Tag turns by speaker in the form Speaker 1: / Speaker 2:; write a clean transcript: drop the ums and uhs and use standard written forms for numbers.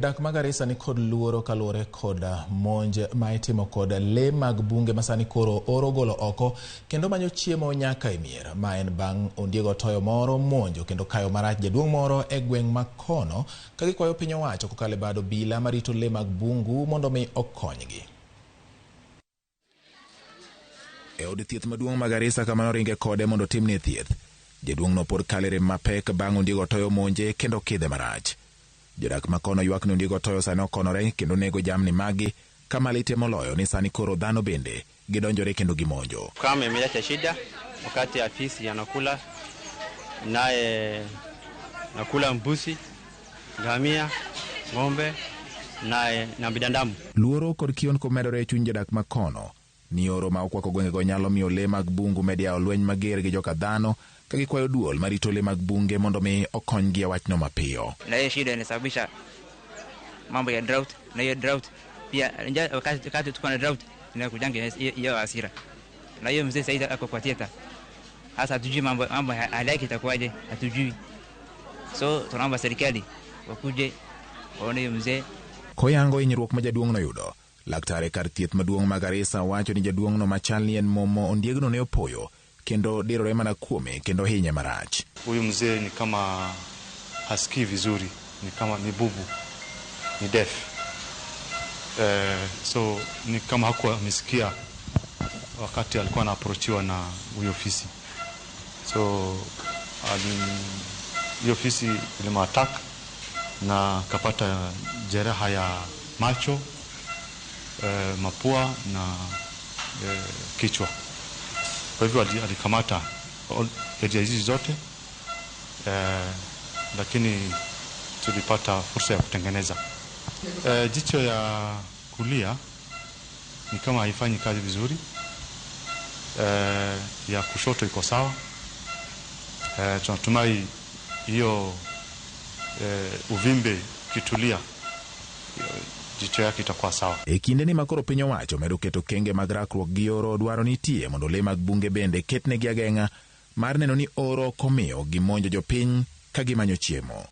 Speaker 1: Dak ma Garissa ni kod luoro kaluwore kod monj ma itimo kod lee mag bunge ma sani koro oro golo oko kendo manyo chiemo nyaka e mier. Ma en bang' ondieg otoyo moro monjo kendo kayo marach jaduong' moro e gweng' ma kono ka gikwayo piny owacho kokalo e bad obila marito lee mag bungu mondo mi okonygi. E od thieth maduong' ma Garissa kama noringe kode mondo otimne thieth. Jaduong'no pod kalo e rem mapek bang' ondieg otoyo monje kendo kidhe marach. Jodak ma kono ywak ni ondieg otoyo sani okonore kendo nego jamni maggi kama litie moloyo ni sani koro dhano bende gidonjore kendo gimonjo.
Speaker 2: Kama imeleta shida wakati afisi anakula naye nakula mbuzi, ngamia, ng'ombe naye na binadamu.
Speaker 1: Luoro kod kionko medore e chuny jodak ma kono ni oro ma okwako gwengego nyalo miyo lee mag bungu med yawo lweny mager gi joka dhano ka gikwayo duol marito lee mag bunge mondo mi okonygi e wachno mapiyo.
Speaker 3: Na hiyo shida inasababisha mambo ya drought, na hiyo drought pia wakati tuko na drought inakujanga hiyo hasira, na hiyo mzee sasa ako kwa theater sasa, hatujui mambo hali yake itakuwaje, hatujui. So tunaomba serikali wakuje waone hiyo mzee.
Speaker 1: Koyango hinyruok ma jaduong' noyudo, laktar e kar thieth maduong' ma Garissa wacho ni jaduong'no machal ni en momo ondiegno ne opoyo kendo dirore mana kuome kendo hinye marach.
Speaker 4: Huyu mzee ni kama hasikii vizuri, ni kama ni bubu, ni deaf. So ni kama hakuwa amesikia wakati alikuwa anaapproachiwa na huyo fisi. So hiyo fisi ilimwattack na kapata jeraha ya macho, mapua na kichwa. Kwa hivyo alikamata area hizi zote, lakini tulipata fursa ya kutengeneza. Jicho ya kulia ni kama haifanyi kazi vizuri. Ya kushoto iko sawa. Tunatumai hiyo uvimbe kitulia, jicho yake itakuwa sawa.
Speaker 1: E kindeni ma koro piny owacho medo keto kenge mag rakruok gi oro dwaro nitie mondo lee mag bunge bende ketnegi ageng'a mar neno ni oro ok omiyo gimonjo jopiny ka gimanyo chiemo.